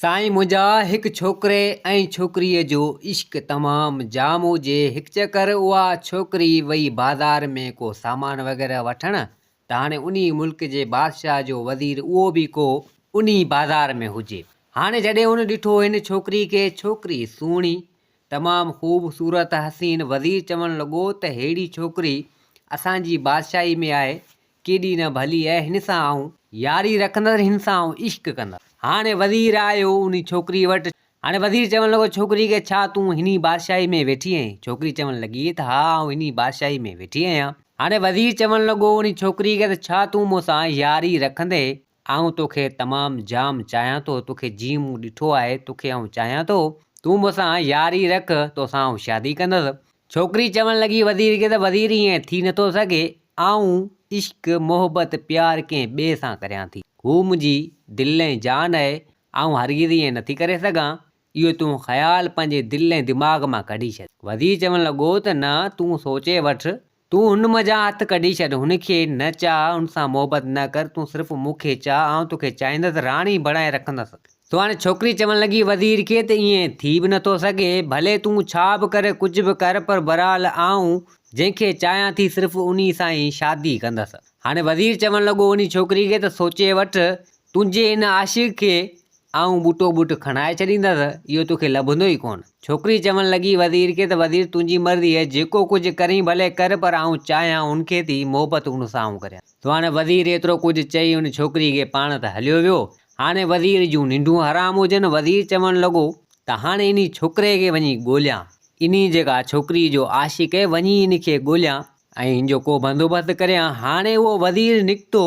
سائين منهنجا هڪ ڇوڪري ۽ ڇوڪريء جو عشق تمام جام هجي هڪ چڪر اها ڇوڪري وئي بازار ۾ ڪو سامان وغيره وٺڻ ته هاڻي انهي ملڪ جي بادشاهه جو وزير اهو به ڪو انهي بازار ۾ هجي هاڻي جڏهن هن ڏٺو هن ڇوڪري کي ڇوڪري سهڻي تمام خوب صورت حسين وزير چوڻ لڳو ته ههڙي ڇوڪري اسان جي بادشاهي ۾ آهي ڪيڏي نه ڀلي آهي، هن سان آئون ياري رکندس، هن سان آئون عشق ڪندس. هاڻي وزير آيو انهي ڇوڪري وٽ. هاڻي وزير چوڻ لڳو ڇوڪري کي ڇا تون هني بادشاهي ۾ ويٺي آهين؟ ڇوڪري چوڻ لڳي ته ها آئون هني بادشاهي ۾ ويٺي آهيان. هاڻي وزير چوڻ لڳو انهي ڇوڪري کي ته ڇا تون مون سان ياري رکندين؟ آئون توکي تمام جام چاهيان ٿو، توکي جيئن مون ڏٺو آهي، توکي آئون چاهيان ٿو. تون مون سان ياري رک، توسان آئون شادي ڪندس. ڇوڪري چوڻ لڳي وزير کي ته وزير ائين ٿي نٿو سگهي، آئون عشق، محبت، پيار ڪنهن ٻئي سان ڪريان ٿي. هو منهنجي دل ۽ جان آهي، آئون هرگز ائين نٿي ڪري سگهان. اهو تون خيال پنهنجي دل ۽ دماغ مان ڪڍي ڇڏ. وزير چوڻ لڳو ته نه، تون سوچي وٺ، تون هن منجهان هٿ ڪڍي ڇڏ، هن کي نه چاهه، هن سان محبت نه ڪر، تون صرف مون کي چاهه، آئون توکي چاهيندس، راڻي بڻائي رکندس. سو هاڻي ڇوڪري چوڻ لڳي وزير کي ته ائين ٿي به نٿو سگهي، ڀلي تون ڇا به ڪر، ڪجهه به ڪر، پر بهرحال آئون جنهن کي چاهيان ٿي صرف انهي سان ئي شادي ڪندس. هاڻي وزير چوڻ لڳو انهي ڇوڪري کي ته سوچي وٺ، تنهنجي ان عاشق کي آئون ٻوٽو ٻوٽ کڻائي ڇڏيندس، اهو توکي لڀندو ئي ڪونه. ڇوڪري چوڻ لڳي وزير کي ته وزير تنهنجي مرضي آهي، جيڪو ڪجهه ڪرين ڀلي ڪر پر آئون چاهيان ان کي ٿي، محبت ان سان آئون ڪريان. سو هاڻي وزير ايترو ڪجهه چئي ان ڇوڪري کي پاڻ ته هليو ويو. هاڻي وزير جون ننڊون حرام هجن، وزير چوڻ لڳو ته هاڻي انهي ڇوڪري کي وڃي ڳوليان، انهي جيڪا ڇوڪري جو عاشق آهي، وڃي ان کي ڳوليان ۽ هن جو ڪو بندوبست ڪريان. هاڻي اهو وزير نڪتو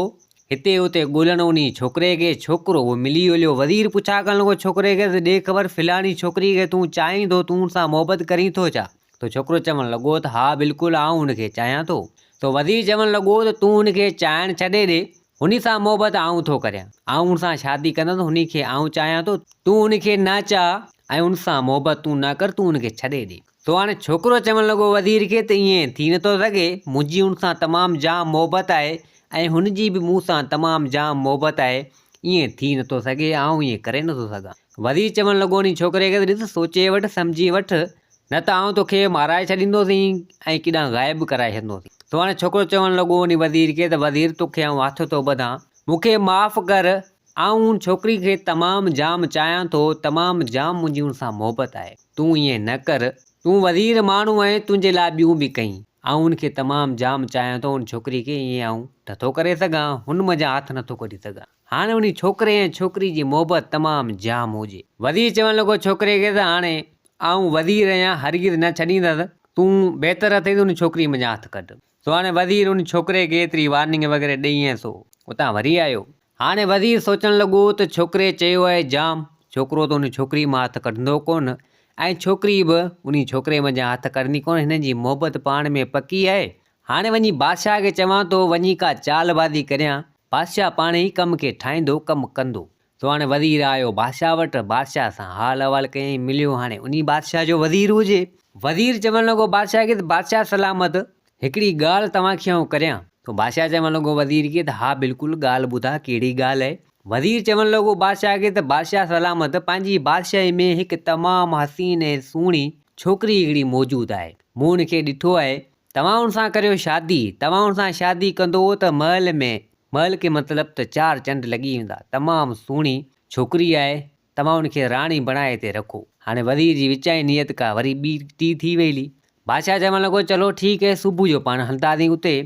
هتي هتي ڳولڻ انهي ڇوڪري کي. ڇوڪرو اهو ملي هليو. وزير پڇا ڪرڻ لڳو ڇوڪري کي ته ڏي خبر فلاڻي ڇوڪري کي تون چاهين ٿو، تون ان سان محبت ڪرين ٿو ڇا؟ ته ڇوڪرو چوڻ لڳو ته ها بلڪل آئون هن کي چاهيان ٿو. ته وزير چوڻ لڳو ته تون هن کي چاهڻ ڇڏي ڏي، هن سان محبت آئون ٿو ڪريان. آئون هن سان شادي ڪندس، هن کي آئون چاهيان ٿو، تون هن کي نه چاهه ۽ هن سان محبت تون نه ڪر، تون هن کي ڇڏي ڏي. سو هاڻي ڇوڪرو چوڻ لڳو وزير کي ته ائين ٿي نٿو سگهي، منهنجي هن سان تمام جام محبت آهي ۽ هن جي به مون سان تمام جام محبت آهي، ائين ٿي نٿو سگهي، آئون ائين ڪري نٿو سگهان. وزير چوڻ لڳو انهي ڇوڪري کي ته ڏس سوچي وٺ، سمجهي وٺ، نه ته آئون توکي مارائي ڇڏيندوسين ۽ ڪيڏانهن غائب به ڪرائي ڇڏندوسين. سو هاڻي ڇوڪرو چوڻ لڳو انهي وزير کي ته وزير توکي آئون هٿ ٿو ٻڌان، مون کي معاف ڪر، آئون ان ڇوڪري کي تمام جام چاهيان ٿو، تمام جام منهنجي ان سان محبت آهي. تون ائين نه ڪر. تون وزير ماڻهو آهين، تنهنجي لاء ٻيون به ڪئين. آئون ان کي تمام جام چاهيان ٿو، ان ڇوڪري کي ائين آئون نٿو ڪري سگهان، هن منجهان هٿ نٿو ڪڍي سگهان. هاڻي انهي ڇوڪري ۽ ڇوڪري جي محبت تمام جام هجي. وزير چوڻ لڳو ڇوڪري کي ته هاڻي آئون وزير آهيان، هرگز نه ڇڏيندس. تون بهتر اٿئي ته ان ڇوڪري منجهان هٿ ڪڍ. سو هاڻي وزير ان ڇوڪري کي ايتري وارننگ وغيره ڏئي ۽ سو اتان وري آيو. هاڻي وزير سوچڻ لڳو ته ڇوڪري چيو آهي جام، ڇوڪرو ته ان ڇوڪري مان هٿ ڪڍندو ڪونه ۽ ڇوڪري به انهي ڇوڪري منجهان هٿ ڪڍندي ڪونه، هنن جي محبت پاڻ ۾ پڪي آهي. هاڻي وڃي بادشاهه کي چوان ٿو، وڃي ڪا چال بازي ڪريان، بادشاهه پاڻ ئي ڪم کي ٺاهيندو، ڪم ڪندو. سو هاڻي وزير آيو بادشاهه وٽ، بادشاهه سان حال احوال ڪيائين، مليو هاڻي انهي بادشاهه جو وزير هجي. وزير چوڻ لڳو بادشاهه کي ته بادشاهه سلامت، هڪڙي ڳالهه توهان کي آئون ڪريان. سو بادشاهه چوڻ لڳو وزير کي ته ها بلڪل ڳالهه ٻڌاء ڪهڙي ڳالهه آهي. وزير چوڻ لڳو بادشاهه کي ته بادشاهه سلامت، پنهنجي بادشاهي ۾ هڪ تمام حسين ۽ سهڻي ڇوڪري هڪڙي موجود آهي، مون ان کي ڏٺو آهي، توهان ان سان ڪريو شادي، توهان ان سان شادي ڪندو ته محل ۾. محل کي مطلب ته چار چنڊ لڳي ويندا. تمام سهڻي ڇوڪري آهي، توهان ان کي راڻي بڻائي هتي رکو. هاڻي وزير جي وچائين نيت ڪا وري ٻي ٽي ٿي ويلي. بادشاهه چوڻ لڳو، چلو ٺيڪ هي، صبح جو پاڻ هلنداسين اتي.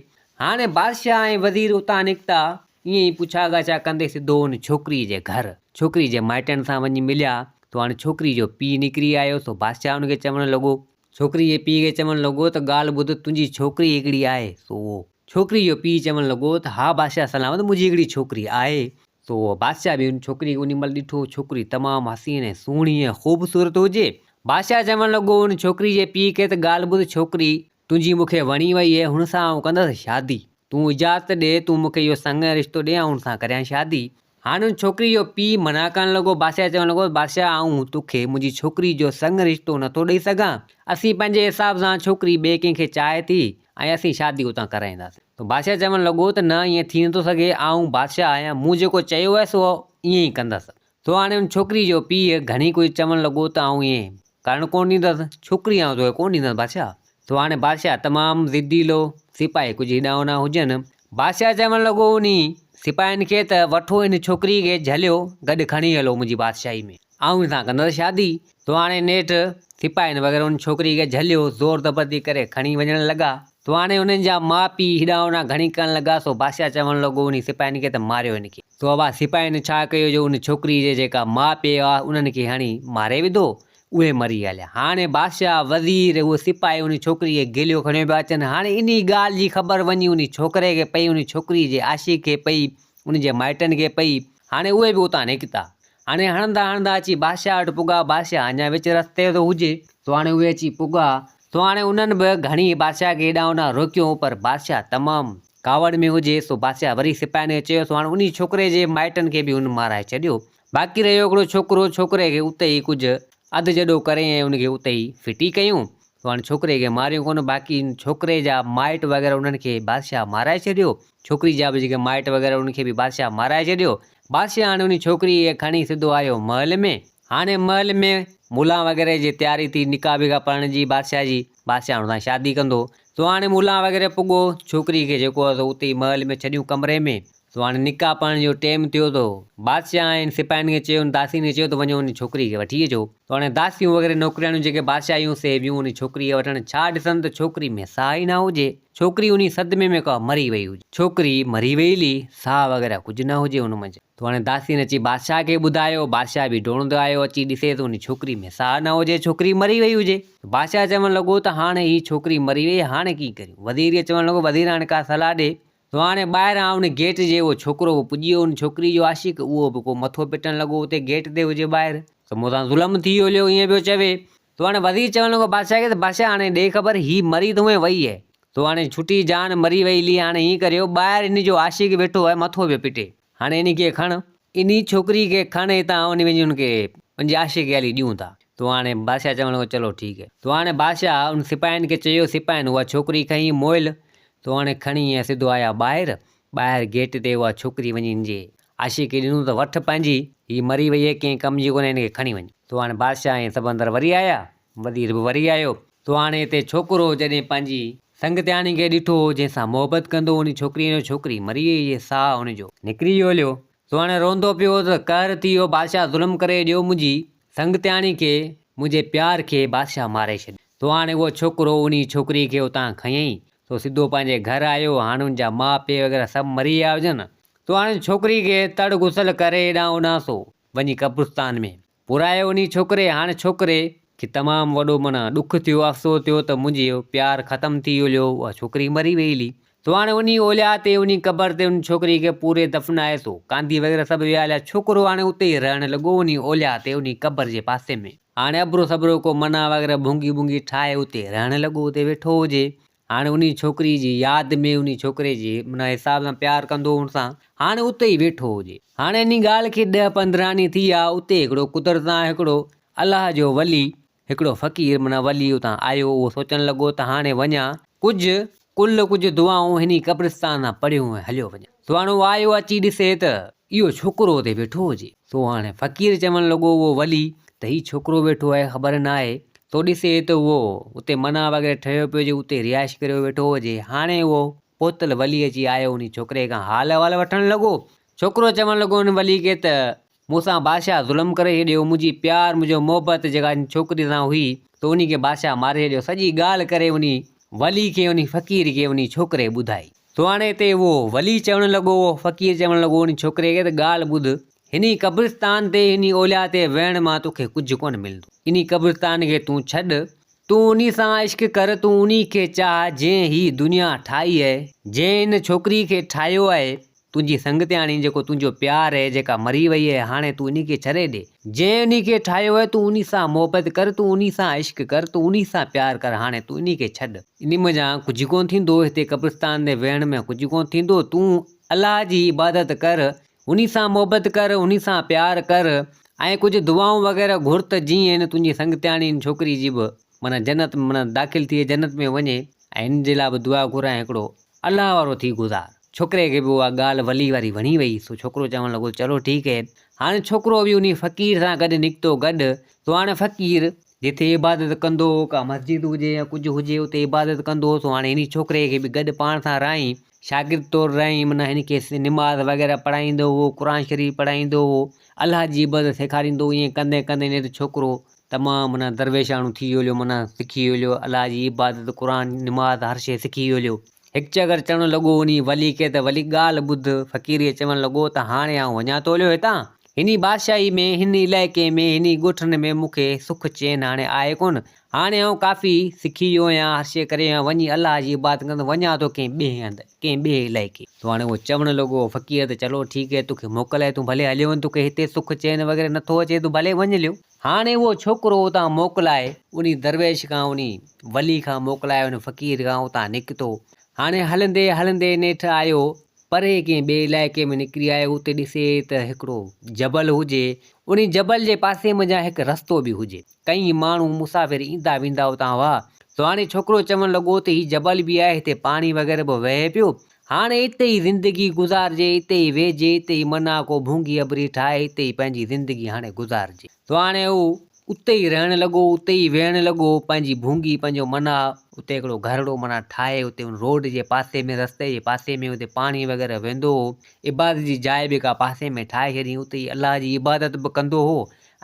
هاڻي بادشاهه ۽ وزير اتان نڪتا، ائين ئي پڇا ڳاڇا ڪندي سڌو ان ڇوڪريء جي گهر، ڇوڪريء جي مائٽن سان وڃي مليا. تو هاڻي ڇوڪريء جو پيء نڪري آيو، سو بادشاهه ان کي چوڻ لڳو. ڇوڪريء جي پيء کي چوڻ لڳو ته ڳالهه ٻڌ، تنهنجي ڇوڪري هڪڙي آهي، سو اهو. ڇوڪري جو پيء چوڻ لڳو ته ها بادشاهه سلامت منهنجي هڪڙي ڇوڪري آهي. سو بادشاهه به ان ڇوڪري کي انهي مهل ڏٺو، ڇوڪري تمام حسين ۽ سهڻي ۽ خوبصورت هجي. بادشاهه چوڻ لڳو ان ڇوڪري جي پيء کي ته ڳالهه ٻڌ ڇوڪري تنهنجي مون کي وڻي وئي اهي هن سان آئون ڪندس شادي. تون اجازت ڏي، تون مون کي اهو سڱ ۽ رشتو ڏي آئون هن سان ڪريان شادي. هاڻ ان ڇوڪري جو پيء منع ڪرڻ لڳو. بادشاهه چوڻ لڳو، بادشاهه آئون توکي منهنجي ڇوڪري جو سڱ رشتو نٿو ڏئي سگهان. اسين پنهنجي حساب سان ڇوڪري ٻئي ڪنهن کي چاهي ٿي ۽ اسين شادي اتان ڪرائينداسين. ته بادشاهه چوڻ لڳو ته نه ائين ٿي نٿو سگهي، آئون بادشاهه آهيان، مون جيڪو چيو آهي سو ائين ئي ڪندس. سو هاڻي ان ڇوڪري جو پيء گهڻي ڪجهه چوڻ لڳو ته آئون ائين ڪرڻ ڪونه ڏيندس، ڇوڪري آئون توکي ڪونه ڏيندس بادشاهه. سو هاڻي بادشاهه تمام ضديلو، سپاهي ڪجهه هيڏانهن هوڏانهن هجن. بادشاهه چوڻ لڳو انهي سپاهين کي ته وٺو ان ڇوڪري کي جهليو گڏ کڻي هلو منهنجي بادشاهي ۾، آئون ان سان ڪندس شادي. سو هاڻي نيٺ سپاهين وغيره ان ڇوڪري کي جهليو زور زبردي ڪري کڻي وڃڻ لڳا. سو هاڻي انهن جا ماء پيء هيڏانهن هوڏانهن گهڻي ڪرڻ لڳا، سو بادشاهه چوڻ لڳو انهي سپاهين کي ته ماريو هن کي. سو اها سپاهين ڇا ڪيو جو ان ڇوڪري جي جيڪا ماء پيء هئا انهن کي هڻي ماري وڌو، اهي مري هليا. هاڻي بادشاهه، وزير، اهي سپاهي ان ڇوڪري کي گهليو کڻيو پيا اچن. هاڻي انهي ڳالهه جي خبر وڃي انهي ڇوڪري کي پئي، انهي ڇوڪري جي عاشق کي پئي، ان جي مائٽن کي پئي. هاڻي اهي به اتان نڪتا. هاڻي هڻندا هڻندا اچي بادشاهه وٽ پڳا. بادشاهه اڃا وچ رستي تي هجي. سو هاڻي اهي اچي پڳا. سو هاڻي انهن به گهڻي بادشاهه کي هيڏانهن هوڏانهن روڪيو، پر بادشاهه تمام ڪاوڙ ۾ هجي، سو بادشاهه وري سپاهين کي چيو، سو هاڻي انهي ڇوڪري جي مائٽن کي به هن مارائي ڇڏيو. باقي رهيو هڪڙو ڇوڪرو، ڇوڪري کي اتي ئي ڪجهه اڌ جڏو ڪري ۽ ان کي اتي ئي ڦٽي ڪيون. سو هاڻي ڇوڪري کي ماريون ڪونه، باقي ان ڇوڪري جا مائٽ وغيره انهن کي بادشاهه مارائي ڇڏيو. ڇوڪري جا به جيڪي مائٽ وغيره انهن کي به بادشاهه مارائي ڇڏيو. بادشاهه هاڻي انهي ڇوڪري کي کڻي سڌو آيو محل ۾. هاڻي محل ۾ ملان وغيره جي تياري ٿي نڪاح بڪاح پڙهڻ جي بادشاهه جي. بادشاهه هن سان شادي ڪندو. سو هاڻي ملان وغيره پڳو، ڇوڪري کي جيڪو هو سو اتي ئي محل ۾ ڇڏيون ڪمري ۾. سو هاڻي نڪاح پڙهڻ جو ٽيم ٿيو ته بادشاهه ۽ سپاهين کي چيو، داسين کي چيو ته وڃو ان ڇوڪري کي وٺي اچو. سو هاڻي داسيون وغيره نوڪرياڻيون جيڪي بادشاهه جون سي ويون ان ڇوڪري کي وٺڻ. ڇا ڏسن ته ڇوڪري ۾ ساهه ئي نه هجي. ڇوڪري انهي صدمي ۾ ڪا مري وئي هجي. ڇوڪري مري وئي هلي، ساهه وغيره ڪجهه نه هجي ان منجهه. سو هاڻي داسين اچي بادشاهه کي ٻڌايو. بادشاهه به ڊوڙندو آيو، اچي ڏسي ته انهي ڇوڪري ۾ ساهه نه هجي، ڇوڪري مري وئي هجي. بادشاهه چوڻ لڳو ته هاڻي هي ڇوڪري مري وئي، هاڻي ڪيئن ڪريون؟ وزير کي چوڻ لڳو، وزير هاڻي ڪا صلاح ڏي. سو هاڻي ٻاهران ان گيٽ جي اهو ڇوڪرو به پڄي ويو، ان ڇوڪري جو عاشق، اهو به ڪو مٿو پٽڻ لڳو اتي گيٽ تي هجي ٻاهر. ته مون سان ظلم ٿي ويو هليو ائين پيو چوي. سو هاڻي وزير چوڻ لڳو بادشاهه کي ته بادشاهه هاڻي ڏي خبر هي مري ته هونئن وئي آهي. سو هاڻي ڇٽي جان مري وئي هلي هاڻي هيئن ڪريو ٻاهر ان جو عاشق ويٺو آهي مٿو پيو پٽي هاڻي ان کي کڻ. انهي ڇوڪري کي کڻ هتان وڃي وڃي ان کي ان جي عاشق کي هلي ڏيون ٿا. سو هاڻي بادشاهه چوڻ لڳو چلو ٺيڪ آهي. سو هاڻي بادشاهه ان سپاهين کي چيو سپاهين اها ڇوڪري کنئي موئل سو هاڻي کڻي ۽ سڌو آيا ٻاهر. ٻاهر گيٽ تي اها ڇوڪري وڃي هن جي عاشق کي ڏنو ته وٺ پنهنجي، هيء مري وئي آهي، ڪنهن ڪم جي ڪونهي، هن کي کڻي وڃ. سو هاڻي بادشاهه ۽ سڀ اندر وري آيا. وزير به وري آيو. سو هاڻي هتي ڇوڪرو جڏهن پنهنجي سنگتياڻي کي ڏٺو، جنهن سان محبت ڪندو هو، ان ڇوڪريء جو ڇوڪري مري وئي هئي، ساهه هن جو نڪري ويو هليو. سو هاڻي روئندو پيو هو ته قهر ٿي ويو، بادشاهه ظلم ڪري ڏيو منهنجي سنگتياڻي کي، منهنجي پيار کي بادشاهه ماري ڇڏيو. سو هاڻي اهو ڇوڪرو انهي ڇوڪري کي اتان کنيائين، سو سڌو پنهنجي گهر آيو، هاڻي ان جا ماء پيء وغيره سڀ مري ويا هجن. سو هاڻي ڇوڪري کي تڙ غسل ڪري هيڏانهن هوڏانهن سو وڃي قبرستان ۾ پورايو انهي ڇوڪري، هاڻي ڇوڪري کي تمام وڏو معنيٰ ڏک ٿيو، افسوس ٿيو ته منهنجي پيار ختم ٿي ويو، اها ڇوڪري مري وئي هلي. سو هاڻي انهي اولياء تي، انهي قبر تي ان ڇوڪري کي پوري دفنائي سو ڪانڌي وغيره سڀ ويا هليا، ڇوڪرو هاڻي اتي ئي رهڻ لڳو انهي اولياء تي، انهي قبر جي پاسي ۾. هاڻي ابرو سٻرو ڪو منع وغيره ڀونگي ٻونگي ٺاهي اتي رهڻ لڳو، اتي ويٺو هجي. هاڻي انهي ڇوڪري جي ياد ۾ انهي ڇوڪري جي معنيٰ حساب سان پيار ڪندو هو ان سان هاڻي اتي ئي ويٺو هجي. هاڻي انهي ڳالهه کي ڏهه 15 ڏينهن ٿي ويا اتي هڪڙو قدرت سان هڪڙو الله جو ولي هڪڙو فقير معنيٰ ولي اتان آيو اهو سوچڻ لڳو ته هاڻي وڃان ڪجهه قل ڪجهه دعائون هني قبرستان سان پڙهيون ۽ هليو وڃان. سو هاڻي اهو آيو اچي ڏسي ته اهو ڇوڪرو اتي ويٺو هجي. سو هاڻي فقير چوڻ لڳو اهو ولي ته هي ڇوڪرو ويٺو آهي خبر ناهي سو ڏسي ته اهو اتي منع وغيره ٺهيو پيو هجي اتي رهائش ڪريو ويٺو هجي. هاڻي اهو پهتل ولي اچي آيو انهي ڇوڪري کان حال احوال وٺڻ لڳو. ڇوڪرو چوڻ لڳو ان ولي کي ته مون سان بادشاهه ظلم ڪري ڇڏيو، منهنجي پيار منهنجو محبت جيڪا ان ڇوڪري سان هئي ته انهي کي بادشاهه ماري ڇڏيو. سڄي ڳالهه ڪري انهي ولي کي انهي فقير کي انهي ڇوڪري ٻڌائي. سو هاڻي هتي اهو ولي چوڻ لڳو اهو فقير چوڻ لڳو انهي ڇوڪري کي ته ڳالهه ٻڌ هني قبرستان تي هني اولياء تي ويهڻ مان توکي ڪجهه ڪونه ملندو. انهي قبرستان کي تون ڇڏ. تون انهي سان عشق ڪر، تون انهي کي چاهه جنهن هي دنيا ٺاهي اهي، جنهن هن ڇوڪري کي ٺاهيو اهي، تنهنجي سنگتياڻي جيڪو تنهنجو پيار اهي، جيڪا مري وئي اهي، هاڻي تون انهي کي ڇڏي ڏي. جنهن انهي کي ٺاهيو اهي، تون انهي سان محبت ڪر، تون انهي سان عشق ڪر، تون انهي سان پيار ڪر، هاڻي تون انهي کي ڇڏ. انهي منجهان ڪجهه ڪونه ٿيندو، هتي قبرستان تي ويهڻ ۾ ڪجهه ڪونه ٿيندو، تون الله جي عبادت ڪر، انهي سان محبت ڪر، انهي سان پيار ڪر ۽ ڪجهه دعائون وغيره گهر ته جيئن هن تنهنجي سنگتياڻي هن ڇوڪري جي به معنيٰ جنت ۾ معنيٰ داخل ٿئي جنت ۾ وڃي ۽ هن جي لاء به دعا گهر ۽ هڪڙو الله وارو ٿي گذار. ڇوڪري کي به اها ڳالهه ولي واري وڻي وئي، سو ڇوڪرو چوڻ لڳو چلو ٺيڪ هي. هاڻي ڇوڪرو به انهي فقير سان گڏ نڪتو گڏ، سو هاڻي فقير جتي عبادت ڪندو هو، ڪا مسجد هجي يا ڪجهه هجي اتي عبادت ڪندو هو، سو هاڻي انهي ڇوڪري کي به گڏ پاڻ سان رهائين، شاگرد طور رهائين، معنيٰ هن کي نماز وغيره پڙهائيندو هو، قرآن شريف پڙهائيندو هو، الله جي عبادت سيکاريندو هو، ائين ڪندي ڪندي نيٺ ڇوڪرو تمام معنيٰ درويشاڻو ٿي ويو هليو، معنيٰ سکي ويو هليو، الله جي عبادت، قرآن، نماز هر شيء سکي ويو هليو. هڪ چڪر چوڻ لڳو انهي ولي کي ته ولي ڳالهه ٻڌ، فقير کي چوڻ لڳو ته هاڻي آئون وڃان ٿو هليو هتان، هني بادشاهي ۾، هن علائقي ۾، هني ڳوٺن ۾ مون کي سک چين هاڻي آهي ڪونه، هاڻي آئون ڪافي سکي ويو آهيان، هر شيء ڪري ويو آهيان، وڃي الله جي عبادت ڪندس، وڃان ٿو ڪنهن ٻئي هنڌ، ڪنهن ٻئي علائقي. سو هاڻي اهو چوڻ لڳو فقير ته چلو ٺيڪ هي، توکي موڪل آهي، تون ڀلي هليو وڃ، توکي هتي سک چين وغيره نٿو اچي، تون ڀلي وڃ هليو. هاڻي اهو ڇوڪرو اتان موڪلائي، انهي درويش کان، انهي ولي کان موڪلائي، ان فقير کان اتان نڪتو. هاڻي هلندي هلندي نيٺ آيو پري ڪنهن ٻئي علائقي ۾ نڪري آيو. اتي ڏسي ته هڪڙو جبل هجي، انهي جبل جي پاسي منجهان هڪ رستو به هجي. ڪئين ماڻهو مسافر ايندا ويندا اتان هئا. سو هاڻي ڇوڪرو چوڻ لڳو ته هي جبل به آهي، هتي پاڻي وغيره به وهي پيو، هاڻي اتي ئي زندگي گذارجي، اتي ئي ويهجي، اتي ئي منا ڪو ڀونگي ابري ٺاهي، اتي ئي پنهنجي زندگي هاڻي گذارجي. سو هاڻي هو اتي ئي رهڻ لڳو، اتي ئي ويهڻ لڳو، پنهنجي ڀونگي، پنهنجو منا، اتي هڪڙو گهرڙو منا ٺاهي، اتي ان روڊ جي پاسي ۾، رستي جي پاسي ۾ اتي پاڻي وغيره وهندو هو، عبادت جي جاء به ڪا پاسي ۾ ٺاهي ڇڏيائين، اتي ئي الله جي عبادت به ڪندو هو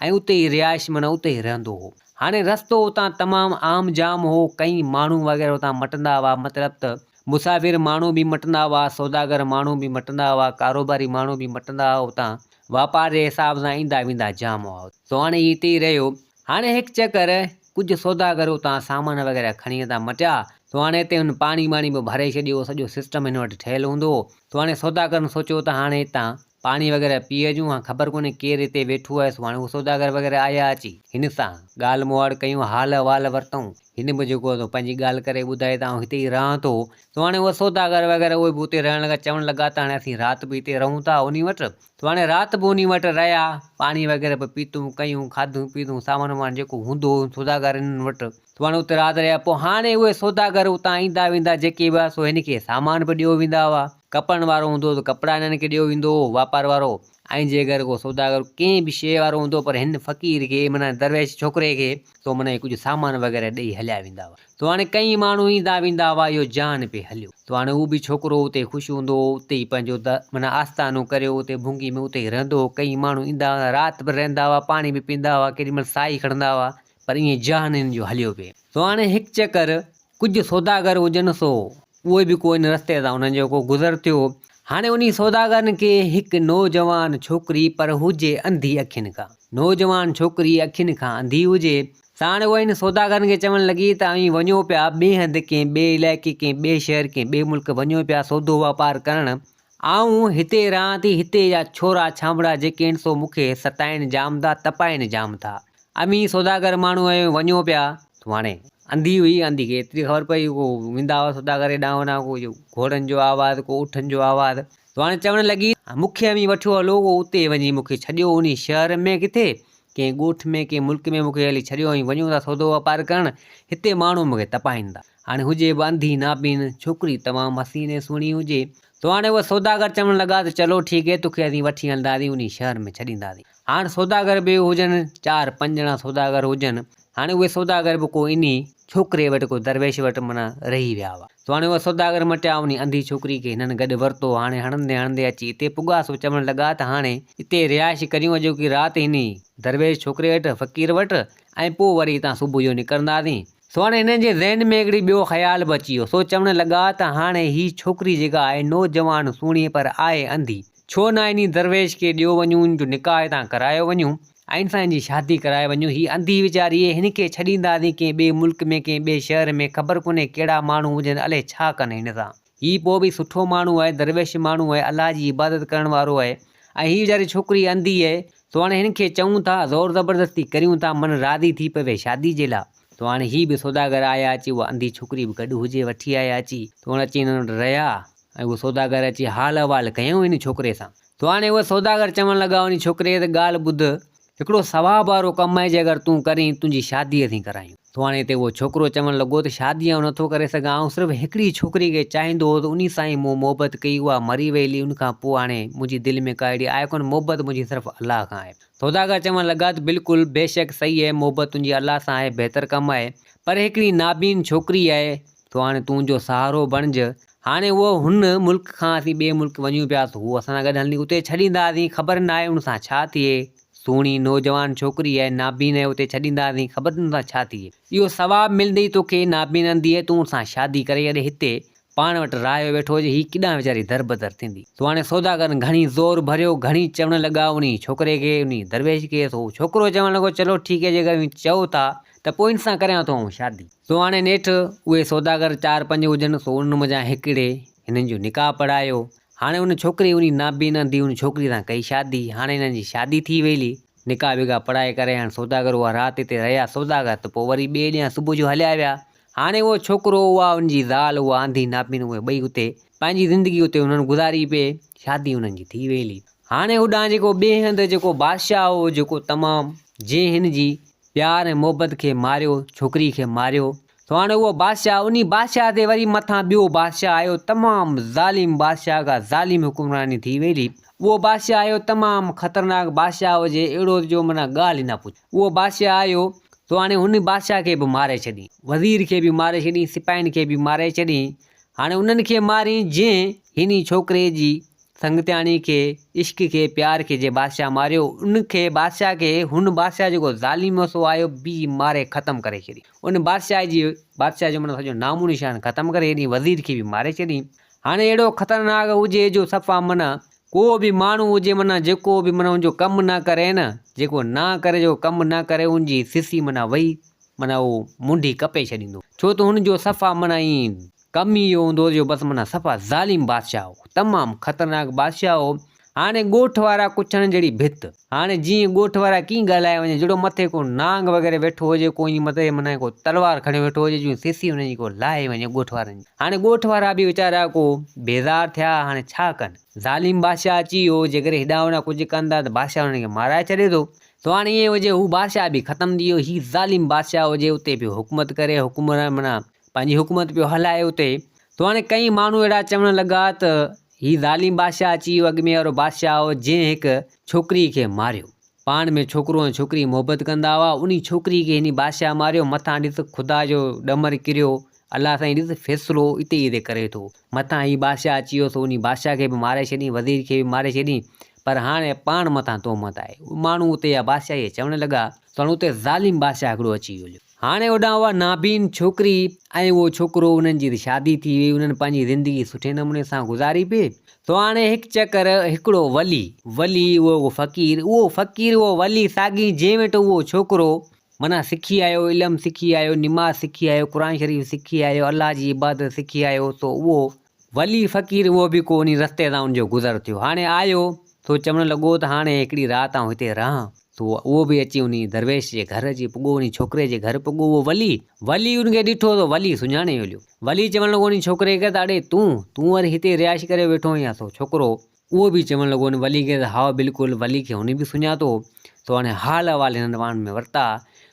۽ اتي ئي رهائش منا اتي ئي رهندو هو. هاڻي رستو اتان تمام عام جام هو، ڪئين ماڻهو وغيره اتان مٽندا هئا، مطلب ته مسافر ماڻهو به مٽندا هئا، سوداگر ماڻهو به مٽندا هئا، ڪاروباري ماڻهو به مٽندا هئا، اتان واپار جي حساب سان ايندا ويندا جام هئا. سو هاڻي هي اتي ئي رهيو. هاڻي هڪ چڪر ڪجهه سوداگر اتان سامان وغيره کڻي اتان مٽيا. سو هاڻي اتي هن پاڻي ٻاڻي به ڀري ڇڏيو، سڄو سسٽم هن وٽ ٺهيل هوندو هو. سو هاڻي سوداگرن سوچيو ته هاڻي هتان پاڻي وغيره پي اچون، هاڻ خبر ڪونهي ڪير هتي ويٺو آهي. سو هاڻي اهي سوداگر وغيره آيا اچي هن سان ڳالهه مهاڙ ڪيون، حال احوال ورتائون. هن به جيڪو آهي سو پنهنجي ڳالهه ڪري ٻڌائي ته آئون هتي ئي رهان ٿو. سو هاڻي اهي سوداگر وغيره اهي به اتي رهڻ لڳا، چوڻ لڳا ته هاڻي اسين رات به هتي رهون ٿا انهي وٽ. سو هاڻي رات به انهي وٽ رهيا، پاڻي وغيره به پيتون، ڪيون، کاڌون پيتون، سامان وامان جيڪو هوندو هو سوداگر انهن وٽ. سو هاڻي اتي رات رهيا. پوء هاڻي اهي سوداگر اتان ايندا ويندا جيڪي به هئا سو هن کي سامان به ڏيو ويندا هئا. ڪپڙن وارو هوندو هو ته ڪپڙا هنن کي ڏيو ويندو هو، واپار وارو. ۽ جي اگر ڪو سوداگر ڪنهن به شيء وارو هوندو هو پر هن فقير کي معنيٰ درويش ڇوڪري کي سو معنيٰ هي ڪجهه سامان وغيره ڏيئي هليا ويندا هئا. سو هاڻي ڪئين ماڻهو ايندا ويندا هئا اهو جهان پئي هليو. سو هاڻي هو به ڇوڪرو اتي خوش هوندو هو اتي ئي پنهنجو معنيٰ آستانو ڪريو اتي ڀونگي ۾ اتي ئي رهندو هو. ڪئين ماڻهو ايندا هئا رات به رهندا هئا پاڻي به پيئندا هئا ڪيڏي مهل ساهي کڻندا هئا پر ائين جهان هن جو هليو پئي. سو هاڻي هڪ چڪر ڪجهه سوداگر هجن سو اهي به ڪو ان رستي تان انهن جو ڪو گذر ٿيو. هاڻي انهي سوداگرن کي هڪ نوجوان ڇوڪري پر هجي انڌي اکين کان. نوجوان ڇوڪري اکين کان انڌي هجي. سا هاڻي اها ان سوداگرن کي چوڻ لڳي ته اوهين وڃو پيا ٻئي هنڌ ڪنهن ٻئي علائقي ڪنهن ٻئي شهر ڪنهن ٻئي ملڪ وڃو پيا سودو واپار ڪرڻ. آئون هتي رهان ٿي، هتي جا ڇورا ڇانبڙا جيڪي آهن سو مون کي ستائين جام ٿا، تپائين جام ٿا. اوهين سوداگر ماڻهو آهيو، وڃو پيا. هاڻي انڌي هئي، انڌي کي ايتري خبر پئي، ڪو ويندا هئا سوداگر هيڏانهن هوڏانهن، ڪو گهوڙن جو آواز، ڪو اٺن جو آواز. سو هاڻي چوڻ لڳي، مون کي اوهين وٺيو هلو، ڪو اتي وڃي مون کي ڇڏيو، انهي شهر ۾ ڪٿي، ڪنهن ڳوٺ ۾، ڪنهن ملڪ ۾ مون کي هلي ڇڏيو، اوهين وڃو ٿا سودو واپار ڪرڻ، هتي ماڻهو مون کي تپائين ٿا. هاڻي هجي به انڌي نابين، ڇوڪري تمام حسين ۽ سهڻي هجي. سو هاڻي اهي سوداگر چوڻ لڳا ته چلو ٺيڪ هي، توکي اسين وٺي هلنداسين، انهي شهر ۾ ڇڏينداسين. هاڻ سوداگر به هجن، چار پنج ڄڻا سوداگر هجن. هاڻي اهي سوداگر به ڪو انهي ڇوڪري وٽ، ڪو درويش وٽ معنيٰ رهي ويا هئا. سو هاڻي اهي سوداگر مٽيا، انهي انڌي ڇوڪري کي هنن گڏ ورتو. هاڻي هڻندي هڻندي اچي اتي پڳا، سو چوڻ لڳا ته هاڻي اتي رهائش ڪريون اڄوڪي رات انهي درويش ڇوڪري وٽ، فقير وٽ، ۽ پوء وري هتان صبح جو نڪرنداسين. سو هاڻي هنن جي ذهن ۾ هڪڙي ٻيو خيال به اچي ويو، سو چوڻ لڳا ته هاڻي هي ڇوڪري جيڪا آهي نوجوان سهڻي پر آهي انڌي، ڇو نه انهي درويش کي ڏيو وڃون، ان جو نڪاح هتان ڪرايو وڃون ۽ ان سان هن جي شادي ڪرائي وڃون، هي انڌي ويچاري هن کي ڇڏينداسين ڪنهن ٻئي ملڪ ۾ ڪنهن ٻئي شهر ۾ خبر ڪونهي ڪهڙا ماڻهو هجن الئي ڇا ڪن هن سان. هي پوء به سٺو ماڻهو آهي، درويش ماڻهو آهي، الله جي عبادت ڪرڻ وارو آهي ۽ هي ويچاري ڇوڪري انڌي آهي، سو هاڻي هن کي چئون ٿا، زور زبردستي ڪريون ٿا، من راضي ٿي پوي شادي جي لاء. سو هاڻي هي به سوداگر آيا اچي اها انڌي ڇوڪري به گڏ هجي وٺي آيا اچي، سو هاڻي اچي هنن وٽ رهيا ۽ اهي سوداگر اچي حال احوال ڪيائون هن ڇوڪري سان. سو هاڻي اهي سوداگر چوڻ لڳا انهي ڇوڪري کي ته ڳالهه ٻڌ، هڪڙو ثواب وارو ڪم آهي جي اگر تون ڪرين، تنهنجي شادي اسين ڪرايون. ٿو هاڻي هتي اهو ڇوڪرو چوڻ لڳو ته شادي آئون نٿو ڪري سگهان آئون صرف هڪڙي ڇوڪري کي چاهيندو هوس انهي سان ئي مون محبت ڪئي اها مري وئي هلي ان کان پوء هاڻي منهنجي دل ۾ ڪا اهڙي آهي ڪونه محبت منهنجي صرف الله کان آهي. سوداگر چوڻ لڳا ته بلڪل بيشڪ صحيح آهي محبت تنهنجي الله سان آهي بهتر ڪم آهي پر هڪڙي نابين ڇوڪري آهي ٿو هاڻي تون ان جو سهارو بڻج هاڻي اهو هن ملڪ کان اسين ٻئي ملڪ وڃون پيا ته هو اسان سان گڏ هلندي اتي ڇڏينداسين خبر ناهي ان سان ڇا ٿئي سهڻي نوجوان ڇوڪري آهي نابين آهي اتي ڇڏينداسين خبر ان سان ڇا ٿئي. اهو ثواب ملندئي توکي نابين انڌي آهي تون ان سان شادي ڪري ڇڏ هتي پاڻ وٽ راهيو ويٺو هجي هي ڪيڏانهن ويچاري دربدر ٿيندي. سو هاڻي سوداگرن گهڻي زور ڀريو گهڻي چوڻ لڳا انهي ڇوڪري کي انهي درويش کي سو ڇوڪرو چوڻ لڳو چلو ٺيڪ آهي جيڪر اوهين چئو ٿا ته پوء ان سان ڪريان ٿو آئون شادي. سو هاڻي نيٺ اهي سوداگر چار پنج هجن سو انهن منجهان هڪڙي هنن جو نڪاح پڙهايو. هاڻي ان ڇوڪري انهي نابين انڌي ان ڇوڪري سان ڪئي شادي. هاڻي هنن جي شادي ٿي ويلي. نڪاح وڪاح پڙهائي ڪري هاڻي سوداگر اها رات اتي رهيا سوداگر ته پوء وري ٻئي ڏينهن صبح جو هليا ويا. هاڻي اهو ڇوڪرو اها ان جي زال اها انڌي نابين اهي ٻئي اتي پنهنجي زندگي اتي انهن گذاري پئي. شادي انهن جي ٿي ويلي. هاڻي هوڏانهن جيڪو ٻئي هنڌ جيڪو بادشاهه هو جيڪو تمام جنهن هن جي پيار ۽ محبت کي ماريو ڇوڪري کي ماريو سو هاڻي اهو بادشاهه انهي بادشاهه تي وري مٿان ٻيو بادشاهه آيو تمام ظالم بادشاهه کا ظالم حڪمراني ٿي ويلي اهو بادشاهه آيو تمام خطرناڪ بادشاهه هجي اهڙو جو معنيٰ ڳالهه ئي نه پڇ اهو بادشاهه آيو سو هاڻي هن بادشاهه کي به ماري ڇڏين وزير کي به ماري ڇڏين سپاهين کي به ماري ڇڏين هاڻي انهن کي مارين جنهن هن ڇوڪري جي سنگتياڻي کي، عشق کي، پيار کي جنهن بادشاهه ماريو، ان کي بادشاهه کي هن بادشاهه جيڪو ظالم هو سو آيو بيهي ماري ختم ڪري ڇڏي. ان بادشاهه جي بادشاهه جو معنيٰ سڄو نام و نشان ختم ڪري ڇڏين، وزير کي به ماري ڇڏين. هاڻي اهڙو خطرناڪ هجي جو صفا معنيٰ ڪو به ماڻهو هجي معنيٰ جيڪو به معنيٰ ان جو ڪم نه ڪري نه جيڪو نه ڪري جيڪو ڪم نه ڪري ان جي سسي معنيٰ وئي معنيٰ اهو منڍي ڪپي ڇڏيندو ڇو ته هن جو صفا معنيٰ ائين ڪم ئي اهو هوندو هو جو بس معنيٰ صفا ظالم بادشاهه هو تمام خطرناڪ بادشاهه هو هاڻي ڳوٺ وارا ڪڇڻ جهڙي ڀت هاڻي جيئن ڳوٺ وارا ڪيئن ڳالهائي وڃي جهڙو مٿي ڪو نانگ وغيره ويٺو هجي ڪو ائين مٿي معنيٰ ڪو تلوار کڻيو ويٺو هجي جيئن سيسي هن جي ڪو لاهي وڃي ڳوٺ وارن جي هاڻي ڳوٺ وارا به ويچارا ڪو بيزار ٿيا هاڻي ڇا ڪن ظالم بادشاهه اچي ويو جيڪڏهن هيڏانهن هوڏانهن ڪجهه ڪن ٿا ته بادشاهه هنن کي مارائي ڇڏي ٿو سو هاڻي ائين هجي هو بادشاهه به ختم ٿي ويو هي ظالم بادشاهه هجي اتي پيو حڪومت ڪري حڪمران معنيٰ پنهنجي حڪومت پيو هلائي اتي سو هاڻي ڪئين ماڻهو اهڙا چوڻ لڳا ته هي ظالم بادشاهه اچي ويو اڳ ۾ وارو بادشاهه هو جنهن هڪ ڇوڪري کي ماريو پاڻ ۾ ڇوڪرو ۽ ڇوڪري محبت ڪندا هئا انهي ڇوڪري کي هني بادشاهه ماريو مٿان ڏس خدا جو ڏمر ڪريو الله سائين ڏس فيصلو اتي ئي اتي ڪري ٿو مٿان هي بادشاهه اچي ويو سو انهي بادشاهه کي به ماري ڇڏين، وزير کي به ماري ڇڏين، پر هاڻي پاڻ مٿان تهمت آهي. ماڻهو اتي جا بادشاهه اهي چوڻ لڳا ته هاڻي اتي ظالم بادشاهه هڪڙو اچي ويو. هاڻي هوڏانهن اها نابين ڇوڪري ۽ اهو ڇوڪرو انهن جي ته شادي ٿي وئي، انهن پنهنجي زندگي سٺي نموني سان گذاري پئي. سو هاڻي هڪ چڪر هڪڙو ولي، ولي اهو فقير، اهو فقير اهو ولي ساڳي جنهن وٽ اهو ڇوڪرو معنيٰ سکي آيو، علم سکي آيو، نماز سکي آيو، قرآن شريف سکي آيو، الله جي عبادت سکي آيو سو اهو ولي فقير اهو به ڪو انهي رستي تان ان جو گذر ٿيو. هاڻي آيو سو چوڻ لڳو ته هاڻي هڪڙي رات آئون هتي رهان. سو اهو به اچي انهي درويش جي گهر اچي پڳو، انهي ڇوڪري جي گهر پڳو اهو ولي، ولي ان کي ڏٺو ته ولي سڃاڻي هليو. ولي چوڻ لڳو انهي ڇوڪري کي ته اڙي تون، تون وري هتي رهائش ڪري ويٺو آهين يا سو ڇوڪرو اهو به چوڻ لڳو ان ولي کي ته هائو بلڪل ولي کي هن به سڃاتو سو هاڻي حال احوال هنن پاڻ ۾ ورتا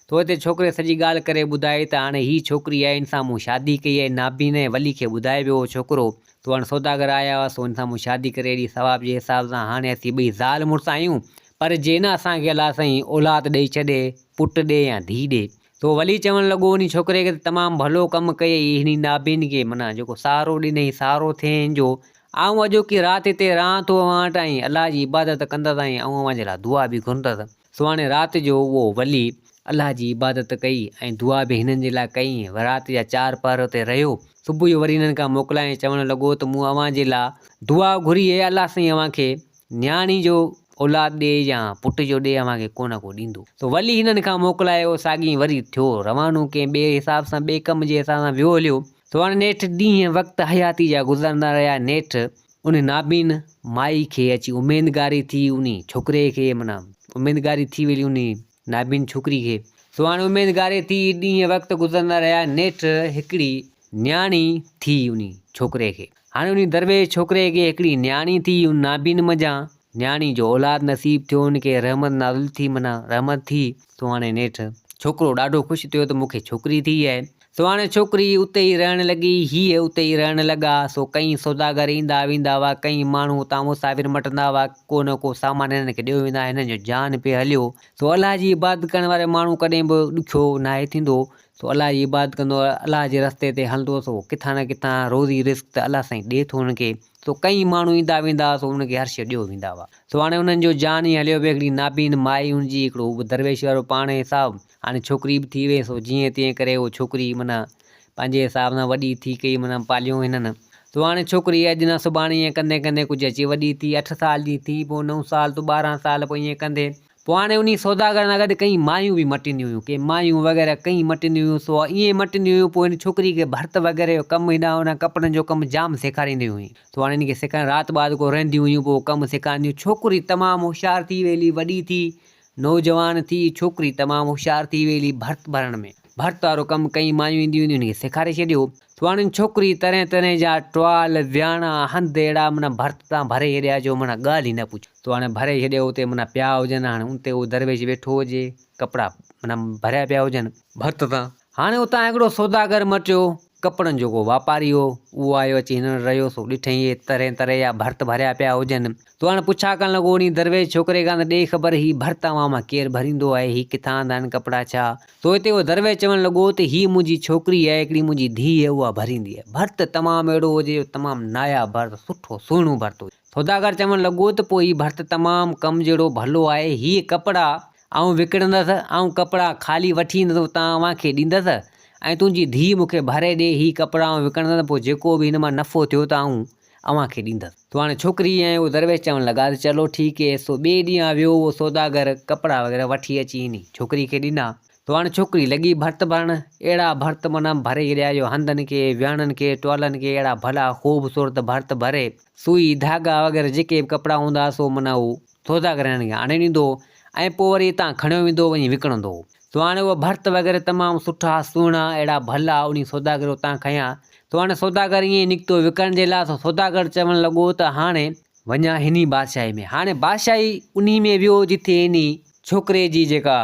ٿو هتي ڇوڪري سڄي ڳالهه ڪري ٻڌائي ته هاڻي هي ڇوڪري آهي ان سان مون شادي ڪئي آهي نابين ۽ ولي کي ٻڌائي ويو هو ڇوڪرو تو هاڻي سوداگر آيا هئا سو ان سان مون شادي ڪري اهڙي ثواب جي حساب سان هاڻي اسين ٻئي زال مڙس آهيون پر جي نه اسان کي الله سائين اولاد ڏئي ڇڏي پٽ ڏي يا ڌيء ڏي سو ولي چوڻ لڳو انهي ڇوڪري کي ته تمام ڀلو ڪم ڪيئي هني نابين کي معنيٰ جيڪو سهارو ڏنئي سهارو ٿئين هن جو آئون اڄوڪي رات هتي رهان ٿو اوهان وٽ ۽ الله جي عبادت ڪندس ۽ آئون اوهان جي لاء دعا به گهرندس. سو هاڻي رات جو اهو ولي الله جي عبادت ڪئي ۽ دعا به هنن جي لاء ڪئي ۽ رات جا چار پهر اتي رهيو. صبح جو وري هنن کان موڪلائي ۽ چوڻ لڳو ته مون اوهان جي لاء دعا گهري اي الله سائين اوهان کي نياڻي جو اولاد ڏي يا پٽ جو ڏي اوهان کي ڪو نه ڪو ڏيندو. سو ولي هنن کان موڪلايو ساڳئين وري ٿيو روانو ڪنهن ٻئي حساب سان ٻئي ڪم جي حساب سان ويو هليو. سو هاڻي نيٺ ڏينهن وقت حياتي جا گذرندا رهيا نيٺ ان نابين مائي کي اچي اميدگاري ٿي انهي ڇوڪري کي معنيٰ اميدگاري ٿي وئي انهي نابين ڇوڪري کي سو هاڻي اميدگاري ٿي ڏينهن وقت گذرندا رهيا نيٺ هڪڙي نياڻي ٿي انهي ڇوڪري کي هاڻي انهي درويش ڇوڪري کي هڪڙي نياڻي ٿي ان نابين منجهان نياڻي جو اولاد نصيب ٿيو ان کي رحمت نازل ٿي معنيٰ رحمت ٿي سو هاڻي نيٺ ڇوڪرو ڏاڍو خوش ٿيو ته مون کي ڇوڪري ٿي آهي. سو هاڻي ڇوڪري اتي ئي رهڻ لڳي، هيء اتي ئي رهڻ لڳا. سو ڪئين سوداگر ايندا ويندا هئا، ڪئين ماڻهو اتان مسافر مٽندا هئا، ڪو نه ڪو سامان هنن کي ڏيو ويندا، هنن جو جان پئي هليو. سو الله جي عبادت ڪرڻ واري ماڻهو ڪڏهن به ڏکيو ناهي ٿيندو. سو الله جي عبادت ڪندو، الله جي رستي تي هلندو، سو ڪٿان نه ڪٿان روزي رزق ته الله سائين ڏئي ٿو هن کي. سو ڪئين ماڻهو ايندا ويندا هئا، سو هن کي هر شيء ڏيو ويندا هئا. سو هاڻي انهن جو جان ئي هليو ويو. هڪڙي نابين مائي هن جي، هڪڙو هو به درويش وارو پاڻ حساب. هاڻي ڇوڪري به ٿي وئي، سو جيئن تيئن ڪري اهو ڇوڪري معنيٰ پنهنجي حساب سان وڏي ٿي ڪئي معنيٰ پاليو هنن. سو هاڻي ڇوڪري اڄ نه سڀاڻي ائين ڪندي ڪندي ڪجهه اچي وڏي ٿي، اٺ سال جي ٿي، پوء نو سال ته 12 سال پوء ائين ڪندي. پوء هاڻي انهي سوداگر سان گڏ ڪئين مايون به مٽينديون هيون، ڪي مايون وغيره ڪئين مٽينديون هيون، سو ائين مٽينديون هيون، پوء هن ڇوڪري کي ڀرت وغيره جو ڪم هيڏانهن هوڏانهن ڪپڙن جو ڪم جام سيکارينديون هيون. سو هاڻي هن کي سيکارڻ رات ٻات ڪو رهنديون هيون، پوء ڪم سيکارينديون. ڇوڪري تمام هوشيار ٿي ويلي، وڏي ٿي، نوجوان ٿي، ڇوڪري تمام هوشيار ٿي ويلي ڀرت ڀرڻ ۾. ڀرت وارو ڪم ڪئين مايون اينديون هيون، هن کي سيکاري ڇڏيو. سو هاڻي هن ڇوڪري طرح طرح جا ٽوال، وياڻا، هنڌ اهڙا معنيٰ ڀرت تان ڀري ڇڏيا جو معنيٰ ڳالهه ئي نه پڇ. سو هاڻي ڀري ڇڏيو اتي معنيٰ پيا هجن، هاڻي ان تي اهو درويش ويٺو هجي، ڪپڙا معنيٰ ڀريا پيا هجن. ڀرت تان. هاڻي اتان هڪڙو سوداگر مٽيو، ڪپڙن جو ڪو واپاري هو، اهو آيو اچي هنن وٽ رهيو، سو ڏٺئين اهي طرحين طرح جا ڀرت ڀريا پيا هجن. سو هاڻي پڇا ڪرڻ لڳو انهي درويش ڇوڪري کان ته ڏي خبر هي ڀرت اوهان مان ڪير ڀريندو آهي، هي ڪٿان آندا آهن ڪپڙا ڇا؟ سو هتي اهو درويش چوڻ لڳو ته هي منهنجي ڇوڪري آهي، هڪڙي منهنجي ڌيء اها ڀريندي آهي. ڀرت تمام اهڙو هجي جو تمام ناياب ڀرت، سٺو سهڻو ڀرت هجي. سوداگر چوڻ لڳو ته پوء هي ڀرت تمام ڪم جهڙو ڀلو آهي، هي ڪپڙا آئون وڪڻندس، آئون ڪپڙا خالي وٺي ايندس اتان اوهان کي ڏيندس ۽ تنهنجي ڌيء مون کي ڀري ڏي، هي ڪپڙا آئون وڪڻندس پوء جيڪو به هن مان نفعو ٿيو ته آئون اوهان کي ڏيندس. سو هاڻي ڇوڪري ۽ اهو درويش چوڻ لڳا ته چلو ٺيڪ هي. سو ٻئي ڏينهن ويو اهو سوداگر ڪپڙا وغيره وٺي اچي انهي ڇوڪري کي ڏنا. سو هاڻي ڇوڪري لڳي ڀرت ڀرڻ، اهڙا ڀرت معنيٰ ڀري ڇڏيا جو هنڌن کي، وياڻن کي، ٽوالن کي اهڙا ڀلا خوبصورت ڀرت ڀري، سوئي، ڌاڳا وغيره جيڪي به ڪپڙا هوندا هئا سو معنيٰ هو سوداگر هنن کي آڻي ڏيندو هو ۽ پوء وري اتان کڻيو ويندو هو وڃي وڪڻندو هو. سو هاڻي اهي ڀرت وغيره تمام سٺا، سهڻا، اهڙا ڀلا انهي سوداگر اتان کنيا. سو هاڻي سوداگر ائين ئي نڪتو وڪڻڻ جي لاء. سو سوداگر چوڻ لڳو ته هاڻي وڃان هني بادشاهي ۾. هاڻي بادشاهي انهي ۾ ويو جٿي انهي ڇوڪري جي جيڪا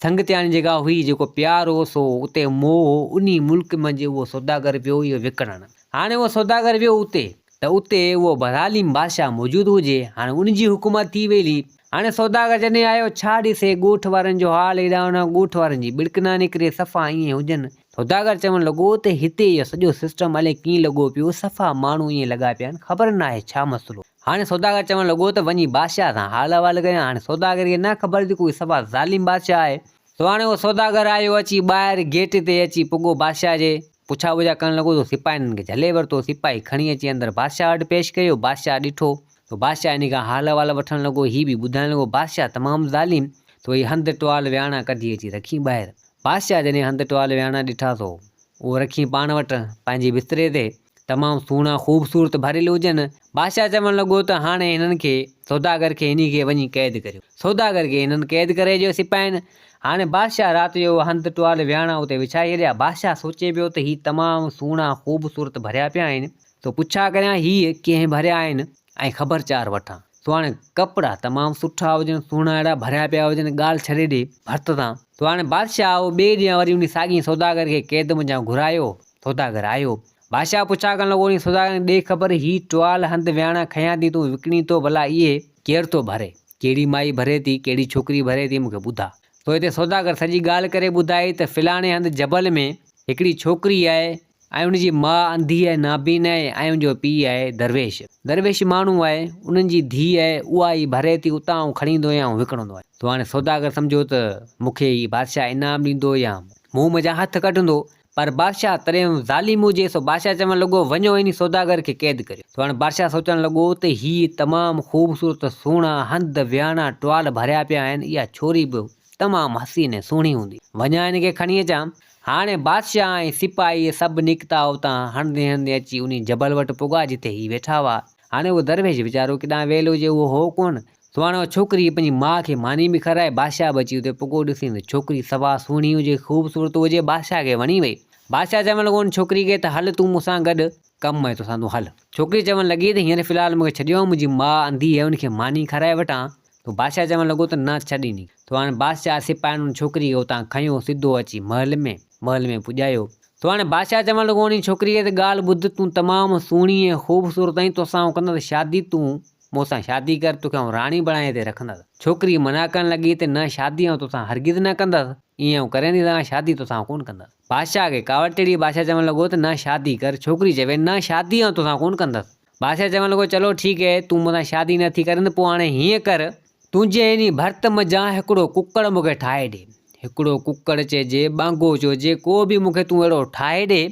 سنگتياڻي جيڪا هئي، جيڪو پيار هو سو اتي موهه هو، انهي ملڪ منجهه اهو سوداگر ويو اهو وڪڻڻ. هاڻي اهو سوداگر ويو اتي ته اتي اهو ظالم بادشاهه موجود هجي. هاڻي ان جي حڪومت ٿي ويلي. هاڻي سوداگر جڏهن آيو، ڇا ڏسي، ڳوٺ وارن جو حال هيڏانهن هوڏانهن، ڳوٺ وارن جي ٻڙڪ نه نڪري، صفا ائين هجن. سوداگر چوڻ لڳو ته هتي اهو سڄو سسٽم الائي ڪيئن لڳو پيو، صفا ماڻهو ائين لڳا پيا آهن، خبر ناهي ڇا مسئلو. هاڻي سوداگر چوڻ لڳو ته وڃي بادشاهه سان حال احوال ڪريان. هاڻي سوداگر کي نه خبر ته ڪوئي صفا ظالم بادشاهه آهي. سو هاڻي اهو سوداگر آيو، اچي ٻاهر گيٽ تي اچي پڳو بادشاهه جي. پڇا ٻڇا ڪرڻ لڳو ته سپاهين هن کي جهلي ورتو. سپاهي کڻي اچي اندر بادشاهه وٽ پيش ڪيو. بادشاهه ڏٺو ته بادشاهه هن کان حال احوال وٺڻ لڳو. هي به ٻڌائڻ لڳو، بادشاهه تمام ظالم، سو هي هنڌ ٽوال وياڻا ڪڍي اچي رکين ٻاهر. بادشاهه جڏهن هنڌ ٽوال وياڻا ڏٺا سو اهو رکين پاڻ وٽ پنهنجي بستري تي. تمام سهڻا خوبصورت ڀريل هجن. بادشاهه چوڻ لڳو ته هاڻي هنن کي، سوداگر کي، انهي کي وڃي قيد ڪريو. سوداگر کي هنن قيد ڪري ڇڏيو سپاهين. هاڻي بادشاهه رات جو اهي هنڌ ٽوال وياڻا اتي وڇائي ڇڏيا. بادشاهه سوچي پيو ته هي تمام سهڻا خوبصورت ڀريا پيا آهن، سو پڇا ڪريان هي ڪنهن ڀريا آهن ۽ خبر چار وٺان. سو هاڻي ڪپڙا تمام سٺا هجن، سهڻا اهڙا ڀريا پيا هجن، ڳالهه ڇڏي ڏي ڀرت تان. سو هاڻي بادشاهه اهو ٻئي ڏينهن وري انهي ساڳئي سوداگر کي قيد منجهان گهرايو. سوداگر آيو. بادشاهه پڇا ڪرڻ لڳو، اڙي سوداگر ڏي خبر، هي ٽوال هنڌ وياڻا کنيا ٿي تون وڪڻين ٿو، ڀلا اهي ڪير ٿو ڀري؟ ڪهڙي مائي ڀري ٿي، ڪهڙي ڇوڪري ڀري ٿي، مون کي ٻڌاء. سو هتي سوداگر سڄي ڳالهه ڪري ٻڌائي ته فلاڻي هنڌ جبل ۾ هڪڙي ڇوڪري آهي ۽ ان جي ماء انڌي آهي، نابين آهي ۽ ان جو پيء آهي درويش. درويش ماڻهو آهي، انهن جي ڌيء آهي، اها ئي ڀري ٿي، اتان آئون کڻي ايندو آهيان ۽ وڪڻندو آهيان. سو هاڻي سوداگر سمجهيو ته مون کي هي بادشاهه انعام ڏيندو يا مون منجهان هٿ ڪڍندو، پر بادشاهه تڏهن ظالم هجي، سو بادشاهه چوڻ لڳو، وڃو انهي سوداگر کي قيد ڪريو. سو هاڻي بادشاهه سوچڻ لڳو ته هي تمام خوبصورت سهڻا هنڌ وياڻا ٽوال ڀريا پيا آهن، اها ڇوري به تمام حسين ۽ سهڻي هوندي. وڃان هن کي کڻي اچان. هاڻي بادشاهه ۽ سپاهي سڀ نڪتا اتان هڻندي هڻندي اچي انهي جبل وٽ پڳا جتي هي ويٺا هئا. هاڻي اهو درويش ويچارو ڪيڏانهن ويل هجي اهو هو ڪونه. سو هاڻي اها ڇوڪري پنهنجي ماء کي ماني به کارائي، بادشاهه به اچي اتي پڳو ڏسين ته ڇوڪري سوا سهڻي هجي، خوبصورت هجي، بادشاهه کي وڻي وئي. بادشاهه چوڻ لڳو ان ڇوڪري کي ته هل تون مون سان گڏ، ڪم آهي توسان تون هل. ڇوڪري چوڻ لڳي ته هينئر في الحال مون کي ڇڏيو، منهنجي ماء انڌي آهي ان کي ماني کارائي وٺان. ته بادشاهه چوڻ لڳو ته نه ڇڏ انهي. ته هاڻي بادشاهه سپاهين ان ڇوڪري کي اتان کنيو سڌو اچي محل ۾ محل ۾ پڄايو. ته هاڻي بادشاهه چوڻ لڳو انهي ڇوڪري کي ته ڳالهه ٻڌ تون تمام سهڻي ۽ خوبصورت آهين توسان آئون ڪندس شادي تون مون سان شادي ڪر توکي آئون راڻي بڻائي هتي رکندس. ڇوڪري منع ڪرڻ لڳي ته نه شادي آئون توسان هرگز نه ڪندس ائين آئون ڪريان ٿي سگهان شادي توسان آئون ڪونه ڪندس. بادشاهه کي ڪاوڙ چڙهي بادشاهه چوڻ لڳو ته نه شادي ڪر ڇوڪري چوي نه شادي آئون توسان ڪونه ڪندس. بادشاهه چوڻ لڳو، چلو ٺيڪ اهي، تون مون سان شادي نه ٿي ڪرين ته پوء هاڻي هيئن ڪر، تنهنجي انهي ڀرت منجهان هڪڙو ڪڪڙ مون کي ٺاهي ڏي، هڪڙو ڪڪڙ چئجي، ٻانگو چئجي، ڪو به مون کي تون اهڙو ٺاهي ڏي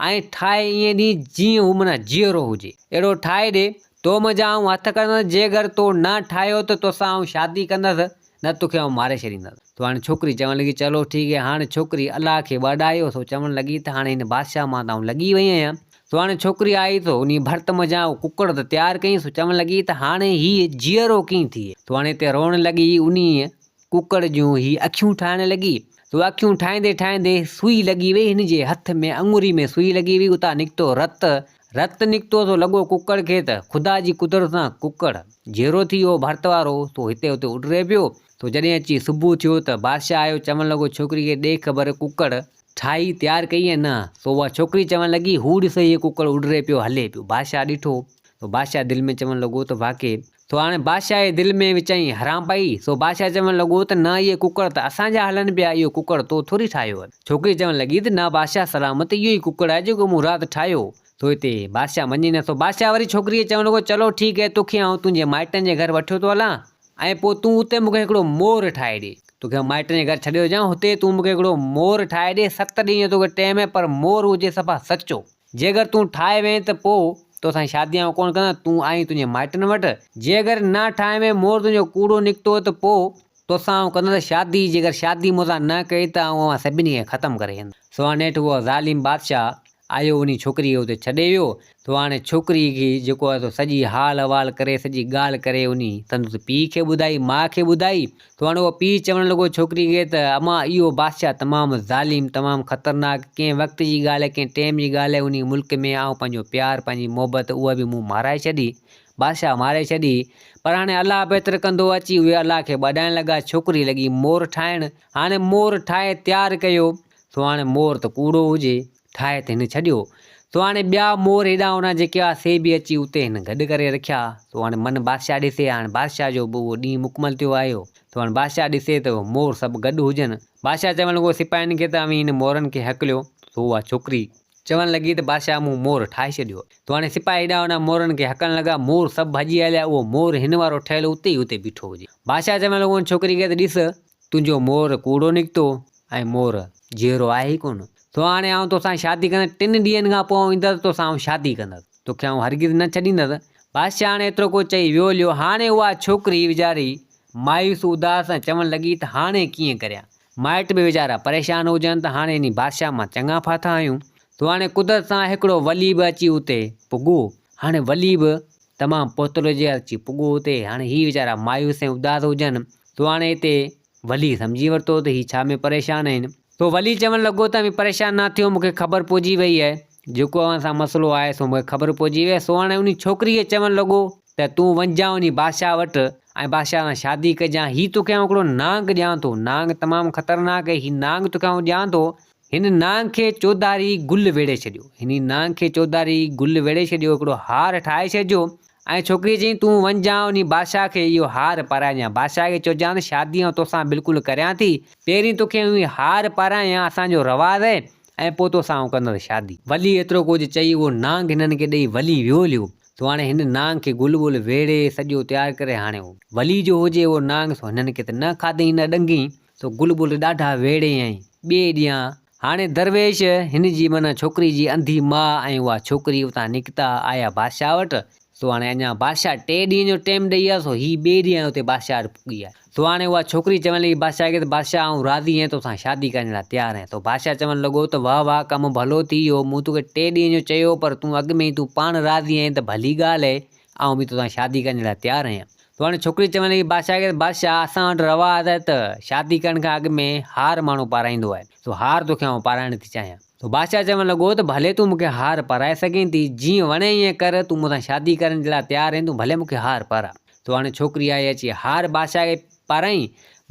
۽ ٺاهي ائين ڏي جيئن هو معنيٰ جيئرو هجي، اهڙو ٺاهي ڏي، تو منجهان آئون هٿ ڪڍندس، جيگر تو نه ٺاهيو ته توسان آئون شادي ڪندس، نه توکي آئون ماري ڇڏيندس. ته هاڻي ڇوڪري چوڻ لڳي، چلو ٺيڪ اهي، هاڻي ڇوڪري الله کي ٻاڏايو، سو چوڻ لڳي ته هاڻي هن بادشاهه مان ته آئون لڳي وئي آهيان، سو هاڻي ڇوڪري آئي سو انهيء ڀرت منجهان اهو ڪڪڙ ته تيار ڪيائين، سو چوڻ لڳي ته هاڻي هيء جيئرو ڪيئن ٿئي؟ سو هاڻي هتي روئڻ لڳي، انهيء ڪڪڙ جون هيء اکيون ٺاهڻ لڳي، سو اکيون ٺاهيندي ٺاهيندي سوئي لڳي وئي، هن جي هٿ ۾ اڱري ۾ سوئي لڳي وئي، اتان نڪتو رت، رت نڪتو سو لڳو ڪڪڙ کي ته خدا جي قدرت سان ڪڪڙ جيئرو ٿي ويو، ڀرت وارو سو هتي هتي اڏري پيو، سو جڏهن اچي صبح ٿيو ته بادشاهه آيو، چوڻ لڳو ڇوڪري کي ڏي خبر ڪڪڙ ٺاهي تيار ڪئي يا نه؟ سو اها ڇوڪري چوڻ لڳي، هو ڏس هيء ڪڪڙ اڏري پيو هلي پيو. بادشاهه ڏٺو ته بادشاهه دل ۾ چوڻ لڳو ته واقعي! سو هاڻي بادشاهه جي دل ۾ وچائين حرام پئي. سو بادشاهه چوڻ لڳو ته نه اهي ڪڪڙ ته اسان جا هلن پيا، اهو ڪڪڙ تو ٿوري ٺاهيو آهي. ڇوڪري چوڻ لڳي ته نه بادشاهه سلامت اهو ئي ڪڪڙ آهي جيڪو مون رات ٺاهيو. سو هتي بادشاهه مڃي نه. سو بادشاهه وري ڇوڪريء کي چوڻ لڳو، چلو ٺيڪ آهي توکي آئون تنهنجي مائٽن جي گهر وٺيو ٿو هلان. ۽ پوء تون اتي مون کي هڪڙو مور ٺاهي ڏي. توکي آئون مائٽن جي گهر ڇڏيو اچان، هتي تون مون کي هڪڙو مور ٺاهي ڏي، ست ڏينهن جو توکي ٽيم آهي، پر مور هجي صفا سچو. جيڪر تون ٺاهي وئين ته پوء توسان شادي آئون ڪونه ڪندس، تون آئين تنهنجي مائٽن وٽ. جيڪر نه ٺاهي وئين، مور تنهنجو ڪوڙو نڪتو ته پوء توسان آئون ڪندس شادي، جيڪر شادي مون سان نه ڪئي ته آئون اوهان سڀني کي ختم ڪري ڇڏيندس. سو هاڻي نيٺ اهو ظالم بادشاهه آيو انهي ڇوڪري کي اتي ڇڏي ويو ته هاڻي ڇوڪري کي جيڪو آهي سو سڄي حال احوال ڪري سڄي ڳالهه ڪري انهي سندس پيء کي ٻڌائي ماء کي ٻڌائي ته هاڻي اهو پيء چوڻ لڳو ڇوڪري کي ته امان اهو بادشاهه تمام ظالم تمام خطرناڪ ڪنهن وقت جي ڳالهه آهي ڪنهن ٽيم جي ڳالهه آهي انهي ملڪ ۾ آئون پنهنجو پيار پنهنجي محبت اها به مون مارائي ڇڏي بادشاهه ماري ڇڏي پر هاڻي الله بهتر ڪندو اچي اهي الله کي ٻاڏائڻ لڳا ڇوڪري لڳي مور ٺاهڻ هاڻي مور ٺاهي تيار ڪيو سو هاڻي مور ته ڪوڙو هجي ٺاهي ته هن ڇڏيو. سو هاڻي ٻيا مور هيڏانهن هوڏانهن جيڪي هئا سي به اچي اتي هن گڏ ڪري رکيا. سو هاڻي من بادشاهه ڏسي، هاڻي بادشاهه جو به اهو ڏينهن مڪمل ٿيو آيو. سو هاڻي بادشاهه ڏسي ته مور سڀ گڏ هجن. بادشاهه چوڻ لڳو سپاهين کي ته اوهين هن مورن کي هڪليو. سو اها ڇوڪري چوڻ لڳي ته بادشاهه مون مور ٺاهي ڇڏيو. سو هاڻي سپاهي هيڏانهن هوڏانهن مورن کي هڪلڻ لڳا. مور سڀ ڀڄي هليا. اهو مور هن وارو ٺهيل اتي ئي اتي بيٺو هجي. بادشاهه چوڻ لڳو ان ڇوڪري کي ته ڏس تنهنجو مور ڪوڙو نڪتو ۽ مور جيئرو آهي ئي ڪونه. سو هاڻي آئون توسان شادي ڪندس، ٽن ڏينهن کان پوء آئون ايندس، توسان آئون شادي ڪندس. توکي آئون هرگز نه ڇڏيندس. بادشاهه هاڻي ايترو ڪو چئي ويو هليو. هاڻي اها ڇوڪري ويچاري مايوس اداس ۽ چوڻ لڳي ته هاڻي ڪيئن ڪريان؟ مائٽ به ويچارا پريشان هجن ته هاڻي انهي بادشاهه مان چڱا ڦاٿا آهيون. سو هاڻي قدرت سان هڪڙو ولي به اچي اتي پڳو. هاڻي ولي به تمام پهتل هجي اچي پڳو اتي. هاڻي هي ويچارا مايوس ۽ اداس هجن. سو هاڻي هتي ولي سمجهي ورتو ته هي ڇا ۾ پريشان آهن. سو ولي چوڻ لڳو ته اوهين پريشان نه ٿيو، مون کي خبر پئجي وئي آهي، جيڪو اوهان سان مسئلو آهي سو مون کي خبر پئجي وئي آهي. سو هاڻي انهي ڇوڪري کي چوڻ لڳو ته تون وڃجان انهي بادشاهه وٽ ۽ بادشاهه سان شادي ڪجان، هي توکي آئون هڪڙو نانگ ڏيان ٿو، نانگ تمام خطرناڪ آهي، هي نانگ توکي آئون ڏيان ٿو، هن نانگ کي چوڌاري گل ويڙهي ڇڏيو، هن نانگ کي چوڌاري گل ويڙهي ڇڏيو، هڪڙو هار ٺاهي ڇڏجو ۽ ڇوڪريء چيائين، تون وڃجان انهي بادشاهه کي اهو هار پارائجان. بادشاهه کي چئجان ته شادي آئون توسان بلڪل ڪريان ٿي. پهرين توکي اهو هار پارايان، اسان جو رواج آهي، ۽ پوء توسان آئون ڪندس شادي. ولي ايترو ڪجهه چئي اهو نانگ هنن کي ڏئي ولي ويو هليو. سو هاڻي هن نانگ کي گل ٻل ويڙهي سڄو تيار ڪري هاڻي اهو ولي جو هجي اهو نانگ سو هنن کي ته نه کاڌئين نه ڏنگئين. سو گل ٻل ڏاڍا ويڙهي ۽ ٻئي ڏينهن هاڻي درويش هن جي معنيٰ ڇوڪري جي انڌي ماء ۽ اها ڇوڪري اتان نڪتا آيا بادشاهه وٽ. سو هاڻي اڃا بادشاهه ٽي ڏينهن جو ٽيم ڏئي آيو سو هي ٻئي ڏينهن اتي بادشاهه وٽ پڳي آيا. سو هاڻي اها ڇوڪري چوڻ لڳي بادشاهه کي ته بادشاهه آئون راضي آهيان توسان شادي ڪرڻ لاء تيار آهيان. سو بادشاهه چوڻ لڳو ته واهه واهه ڪم ڀلو ٿي ويو مون توکي ٽي ڏينهن جو چيو پر تون اڳ ۾ ئي تون پاڻ راضي آهين ته ڀلي ڳالهه آهي آئون به توسان شادي ڪرڻ لاء تيار آهيان. سو هاڻي ڇوڪري چوڻ لڳي بادشاهه کي ته بادشاهه اسان وٽ رواج آهي ته شادي ڪرڻ کان اڳ ۾ هار ماڻهو پارائيندو آهي، سو هار توکي آئون پارائڻ ٿي چاهيان. سو بادشاهه چوڻ لڳو ته ڀلي تون مون کي هار پارائي سگهين ٿي، جيئن وڻي ائين ڪر، تون مون سان شادي ڪرڻ جي لاء تيار آهين، تون ڀلي مون کي هار پاراء. ٿو هاڻي ڇوڪري آئي اچي هار بادشاهه کي پارائين.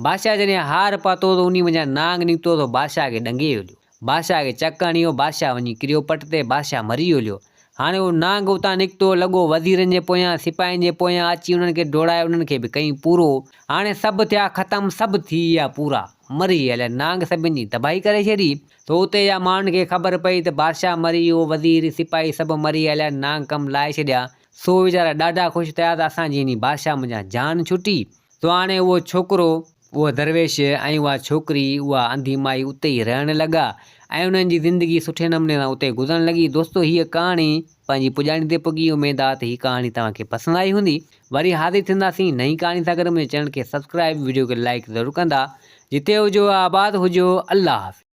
بادشاهه جڏهن هار پاتو ته انهي منجهان نانگ نڪتو ته بادشاهه کي ڏنگي هليو. بادشاهه کي چڪ هڻي ويو، بادشاهه وڃي ڪريو پٽ تي، بادشاهه مري هليو. هاڻي اهو نانگ اتان نڪتو، لڳو وزيرن جي پويان، سپاهين جي پويان اچي انهن کي ڊوڙائي انهن کي به ڪيائين پورو. هاڻي سڀ ٿيا ختم، سڀ ٿي ويا پورا، مري هليا. نانگ سڀن جي تباهي ڪري ڇڏي. ته اتي جا ماڻهن کي خبر پئي ته بادشاهه مري ويو، وزير، سپاهي سڀ مري هليا، نانگ ڪم لاهي ڇڏيا. سو ويچارا ڏاڍا خوش ٿيا ته اسان جي انهي بادشاهه منجهان جان ڇٽي. ته هاڻي اهو ڇوڪرو، اهو درويش ۽ اها ڇوڪري، اها انڌي مائي اتي ئي رهڻ لڳا ۽ انهن جي زندگي سٺي نموني سان اتي گذرڻ لڳي. دوستو هيء ڪهاڻي پنهنجي پڄاڻي تي پڳي، اميد آ ته هي ڪهاڻي توهان کي پسند آئي هوندي. وري حاضر ٿينداسين نئين ڪهاڻي سان گڏ منهنجي چينل کي سبسڪرائب وڊيو کي لائيڪ ضرور ڪندا. جتي هجو آباد هجو الله حافظ.